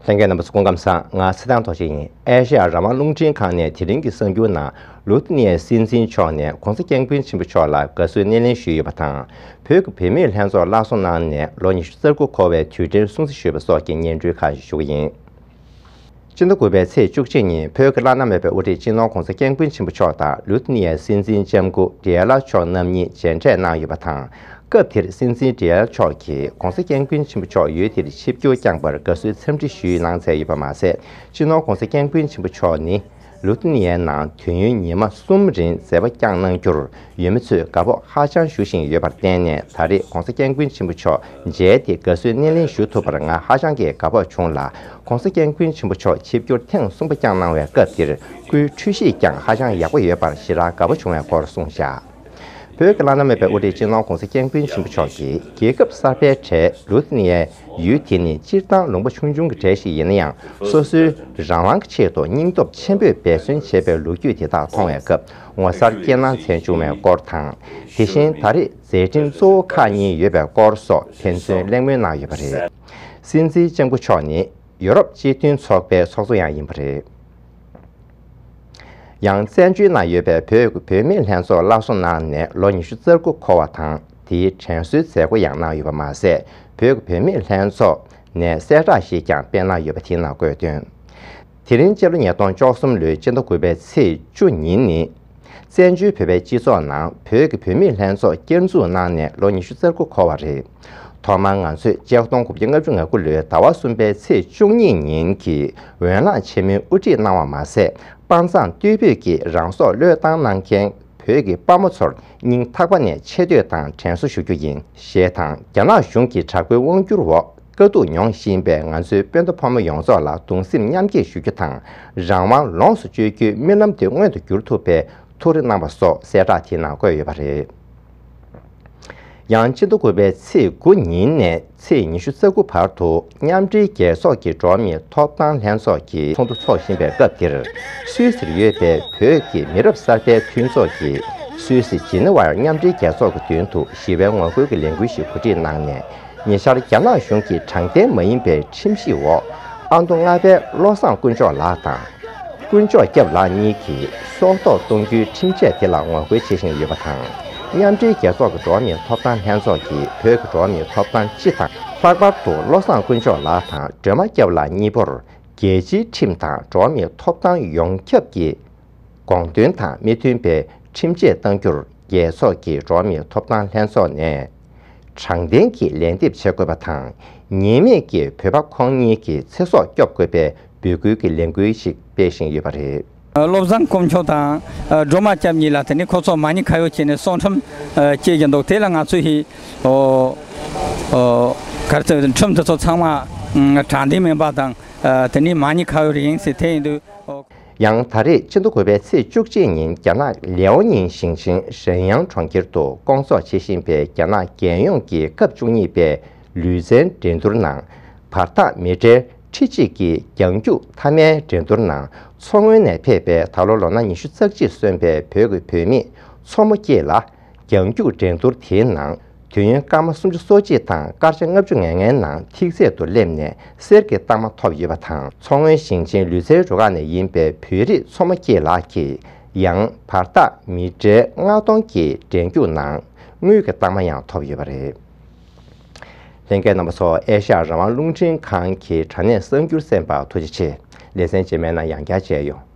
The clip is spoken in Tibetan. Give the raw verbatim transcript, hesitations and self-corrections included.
ལྷན་རྒྱས་རྣམ་པ་ཚོ་སྐུ་ཁམས་བཟང་། ང་ཚེ་བརྟན་རྡོ་རྗེ་ཡིན། ཨེ་ཤེ་ཡ་རང་དབང་རླུང་འཕྲིན་ཁང་ནས་དེ་རིང་གི་གསར་འགྱུར་ནང་། ལུ་ཐི་ནི་ཡའི་སྲིད་འཛིན་མཆོག་ནས་༸གོང་ས་༸སྐྱབས་མགོན་ཆེན་པོ་མཆོག་ལ་དགའ་བསུའི་སྣེ་ལེན་ཞུས་ཡོད་པ་དང་། བོད་ཀྱི་བུད་མེད་ལྷན་ཚོགས་སླར་གསོ་གནང་ནས་ལོ་ཉི་ཤུ་རྩ་དགུ་འཁོར་བའི་དུས་དྲན་སྲུང་བརྩི་ཞུས་པ་སོགས་ཀྱི་སྙན་སྒྲོན་ཁག་ཞིག་ཞུ་གི་ཡིན། སྤྱི་ཟླ་དགུ་པའི་ཚེས་བཅུ་གཅིག་ཉིན་བོད་ཀྱི་བླ་ན་མེད་པའི་དབུ་ཁྲིད་སྤྱི་ནོར་༸གོང་ས་༸སྐྱབས་མགོན་ཆེན་པོ་མཆོག་དང་ལུ་ཐི་ནི་ཡའི་སྲིད་འཛིན་ལྕམ་སྐུ་ཌི་ཨེ་ལ་མཆོག་རྣམ་གཉིས་མཇལ་འཕྲད་གནང་ཡོད་པ་དང་། སྐབས་དེར་སྲིད་འཛིན་ཌི་ཨེ་ལ་མཆོག་གིས་༸གོང་ས་༸སྐྱབས་མགོན་ཆེན་པོ་མཆོག་ཡུལ་དེར་ཆིབས་བསྒྱུར་བསྐྱངས་པར་དགའ་བསུའི་འཚམས་འདྲི་ཞུས་གནང་མཛད་ཡོད་པ་མ་ཟད། སྤྱི་ནོར་༸གོང་ས་༸སྐྱབས་མགོན་ཆེན་པོ་མཆོག་ནི། ལུ་ཐི་ནི་ཡའི་ནང་དུས་ཡུན་ཉི་མ་གསུམ་རིང་མཛད་པ་བསྐྱངས་གནང་རྒྱུར་ཡུལ་མི་ཚོས་དགའ་སྤོབས་ཧ་ཅང་ཞུ་བཞིན་ཡོད་པར་བརྟེན་ནས། ད་རེས་༸གོང་ས་༸སྐྱབས་མགོན་ཆེན་པོ་མཆོག་མཇལ་ཏེ་དགའ་བསུའི་སྣེ་ལེན་ཞུ་ཐུབ་པར་ང་ཧ་ཅང་གི་དགའ་སྤོབས་བྱུང་ལ། ༸གོང་ས་༸སྐྱབས་མགོན་ཆེན་པོ་མཆོག་ཆིབས་བསྒྱུར་ཐེངས་གསུམ་པ་བསྐྱངས་གནང་བའི་སྐབས་དེར་སྐུའི་འཁྲུལ་གཞིས་ཀྱང་ཧ་ཅང་ཡག་པོ་ཡོད་པར་ཞེ་དྲག་དགའ་པོ་བྱུང་བའི་སྐོར་གསུངས་བཞག་བོད་ཀྱི་བླ་ན་མེད་པའི་དབུ་ཁྲིད་སྤྱི་ནོར་༸གོང་ས་༸སྐྱབས་མགོན་ཆེན་པོ་མཆོག་གིས་རྒྱལ་ཁབ་གསར་པའི་གྲས་ལུ་ཐི་ནི་ཡའི་ཡུལ་དེ་ནི་སྤྱིར་བཏང་ལུང་པ་ཆུང་ཆུང་གི་གྲས་ཤིག་ཡིན་ན་ཡང་། སོ་སོའི་རང་དབང་གི་ཆེད་དུ་སྙིང་སྟོབས་ཆེན་པོས་འབད་བརྩོན་བྱས་པའི་ལོ་རྒྱུས་དེ་དག་མཐོང་བའི་སྐབས་ངོ་མཚར་སྐྱེས་སྣང་མཚོན་བྱུང་བའི་སྐོར་དང་། དེ་བཞིན་ད་རེས་མཛད་འཕྲིན་གཙོ་བོ་ཁག་གཉིས་ཡོད་པའི་སྐོར་སོགས་ཕན་ཚུན་གླེང་མོལ་གནང་ཡོད་པ་རེད། སྲིད་འཛིན་ལྕམ་སྐུ་མཆོག་ནི་ཡུ་རོབ་སྤྱི་མཐུན་ཚོགས་པའི་ཚོགས་གཙོ་ཡང་ཡིན་པ་རེད། ཡང་བཙན་བྱོལ་ནང་ཡོད་པའི་བོད་ཀྱི་བུད་མེད་ལྷན་ཚོགས་སླར་གསོ་གནང་ནས་ལོ་ཉི་ཤུ་རྩ་དགུ་འཁོར་བ་དང་། དེའི་དྲན་གསོའི་མཛད་སྒོ་ཡང་གནང་ཡོད་པ་མ་ཟད། བོད་ཀྱི་བུད་མེད་ལྷན་ཚོགས་ནས་གསལ་བསྒྲགས་ཤིག་ཀྱང་སྤེལ་གནང་ཡོད་པ་དེའི་ནང་བཀོད་དོན། དེ་རིང་སྤྱི་ལོ་ཉིས་སྟོང་བཅུ་གསུམ་ལོའི་སྤྱི་ཟླ་དགུ་པའི་ཚེས་བཅུ་ཉིན་ནི། བཙན་བྱོལ་བོད་པའི་སྤྱི་ཚོགས་ནང་བོད་ཀྱི་བུད་མེད་ལྷན་ཚོགས་བསྐྱར་འཛུགས་གནང་ནས་ལོ་ཉི་ཤུ་རྩ་དགུ་འཁོར་བ་རེད། ཐོག་མར་ང་ཚོས་ཆིག་སྟོང་དགུ་བརྒྱ་ལྔ་བཅུ་ང་དགུ་ལོའི་ཟླ་བ་གསུམ་པའི་ཚེས་བཅུ་གཉིས་ཉིན་གྱི་འོས་ལངས་ཆེན་མོའི་དབུ་ཁྲིད་གནང་བ་མ་ཟད། དཔའ་མཛངས་རྟུལ་ཕོད་ཀྱིས་རང་སྲོག་བློས་བཏང་གནང་མཁན་བོད་ཀྱི་དཔའ་མོ་ཚོར་སྙིང་ཐག་པ་ནས་ཆེ་བསྟོད་དང་དྲན་གསོ་ཞུ་རྒྱུ་ཡིན། ཞེས་དང་། རྒྱ་ནག་གཞུང་གི་དྲག་པོའི་དབང་སྒྱུར་འོག་དཀའ་སྡུག་མྱོང་བཞིན་པའི་ང་ཚོའི་སྤུན་ཟླ་ཕོ་མོ་ཡོངས་རྫོགས་ལ་གདུང་སེམས་མཉམ་སྐྱེད་ཞུ་རྒྱུ་དང་། རང་དབང་ལོངས་སུ་སྤྱོད་རྒྱུའི་རྨི་ལམ་དེ་མངོན་དུ་འགྱུར་ཐུབ་པའི་ཐུགས་རེ་གནང་བ་སོགས་གསལ་བསྒྲགས་དེའི་ནང་བཀོད་ཡོད་པ་རེད། ཡང་སྤྱི་ཟླ་དགུ་པའི་ཚེས་དགུ་ཉིན་ནས་ཚེས་ཉི་ཤུ་རྩ་དགུ་བར་དུ་མཉམ་འབྲེལ་རྒྱལ་ཚོགས་ཀྱི་འགྲོ་བ་མིའི་ཐོབ་ཐང་ལྷན་ཚོགས་ཀྱི་ཚོགས་འདུ་འཚོགས་བཞིན་པའི་སྐབས་འདིར། སུད་སིར་ཡོད་པའི་བོད་ཀྱི་མི་རབས་གསར་པའི་མཐུན་ཚོགས་ཀྱིས་སུད་སི་ཇི་ནི་ཝར་མཉམ་འབྲེལ་རྒྱལ་ཚོགས་ཀྱི་མདུན་དུ་ཞི་བའི་ངོ་རྒོལ་གྱི་ལས་འགུལ་ཞིག་གོ་སྒྲིག་གནང་ནས། ཉེ་ཆར་རྒྱ་ནག་གཞུང་གིས་དྲང་བདེན་མ་ཡིན་པའི་ཁྲིམས་གཞི་འོག་ཨ་མདོ་རྔ་པའི་བློ་བཟང་དཀོན་མཆོག་ལགས་དང་། དཀོན་མཆོག་སྐྱབས་ལགས་གཉིས་ཀྱིས་སྲོག་ཐོག་གཏོང་རྒྱུའི་ཁྲིམས་ཆད་དེ་ལ་ངོ་རྒོལ་བྱེད་བཞིན་ཡོད་པ་དང་། མཉམ་འབྲེལ་རྒྱལ་ཚོགས་ཀྱི་འགྲོ་བ་མིའི་ཐོབ་ཐང་ལྷན་ཚོགས་ཀྱི་བོད་ཀྱི་འགྲོ་བ་མིའི་ཐོབ་ཐང་སྤྱི་དང་། ལྷག་པར་དུ་བློ་བཟང་དཀོན་མཆོག་ལགས་དང་སྒྲོལ་མ་སྐྱབས་ལགས་གཉིས་པོར་རྒྱལ་སྤྱིའི་ཁྲིམས་དང་འགྲོ་བ་མིའི་ཐོབ་ཐང་ཡོངས་ཁྱབ་ཀྱི་དགོངས་དོན་དང་མི་མཐུན་པའི་ཁྲིམས་ཆད་གཏང་རྒྱུར། རྒྱལ་ཚོགས་ཀྱི་འགྲོ་བ་མིའི་ཐོབ་ཐང་ལྷན་ཚོགས་ནས་དྲང་བདེན་གྱི་ལན་འདེབས་བྱེད་དགོས་པ་དང་། ཉེས་མེད་ཀྱི་བོད་པ་ཁོང་གཉིས་ཀྱི་ཚེ་སྲོག་སྐྱོབ་དགོས་པའི་འབོད་སྐུལ་གྱི་ལས་འགུལ་ཞིག་སྤེལ་བཞིན་ཡོད་པ་རེད། བློ་བཟང་དཀོན་མཆོག་དང་སྒྲོལ་མ་སྐྱབས་གཉིས་ལ་དེ་ནི་ཁོ་ཚོ་མ་ཎི་ཁ་གཡོག་བྱས་ནས་གསང་ཁྲིམས་བཅད་ཀྱི་འདུག་དེ་ལ་ང་ཚོས་ཧི་ཨོ་ཨོ་གར་ཚེ་ཁྲིམས་དེ་ཚོ་ཚང་མ་དྲང་བདེན་མིན་པ་དང་དེ་ནི་མ་ཎི་ཁ་གཡོག་རེད་ཡིན་ཟེར། དེ་ཡིན་དུས། ཡང་ད་རེས་སྤྱི་ཟླ་དགུ་པའི་ཚེས་བཅུ་གཅིག་ཉིན་རྒྱ་ནག་ལེའོ་ཉིང་ཞིང་ཆེན་ཧྲེན་དབྱང་གྲོང་ཁྱེར་དུ་སྐོང་ཚོགས་བྱེད་བཞིན་པའི་རྒྱ་ནག་རྒྱལ་ཡོངས་ཀྱི་སྐབས་བཅུ་གཉིས་པའི་ལུས་རྩལ་འགྲན་བསྡུར་ནང་། བར་ཐག་མི་ཊར་ཁྲི་གཅིག་གི་རྒྱང་རྒྱུག་མཐའ་མའི་འགྲན་བསྡུར་ནང་མཚོ་སྔོན་ནས་ཕེབས་པའི་ད་ལོ་ལོ་ན་ཉི་ཤུ་རྩ་གཅིག་སོན་པའི་བོད་ཀྱི་བུད་མེད་མཚོ་མོ་སྐྱིད་ལ། རྒྱང་རྒྱུག་འགྲན་བསྡུར་དེའི་ནང་དུས་ཡུན་སྐར་མ་སུམ་ཅུ་སོ་གཅིག་དང་སྐར་ཆ་ལྔ་བཅུ་ང་ལྔའི་ནང་ཐིག་ཚད་དུ་སླེབས་ནས་གསེར་གྱི་རྟགས་མ་ཐོབ་ཡོད་པ་དང་། མཚོ་སྔོན་ཞིང་ཆེན་ལུས་རྩལ་རུ་ཁག་ནས་ཡིན་པའི་བོད་རིགས་མཚོ་མོ་སྐྱིད་ལགས་ཀྱིས་ཡང་བར་ཐག་མི་ཊར་ལྔ་སྟོང་གི་འགྲན་རྒྱུག་ནང་དངུལ་གྱི་རྟགས་མ་ཡང་ཐོབ་ཡོད་པ་རེད། ལྷན་རྒྱས་རྣམ་པ་ཚོ། ཨེ་ཤ་ཡ་རང་དབང་རླུང་འཕྲིན་ཁང་གི་དྲ་གནས་གསར་འགྱུར་གསན་པར་ཐུགས་རྗེ་ཆེ། ལེ་ཚན་རྗེས་མའི་ནང་ཡང་བསྐྱར་མཇལ་ཡོང་།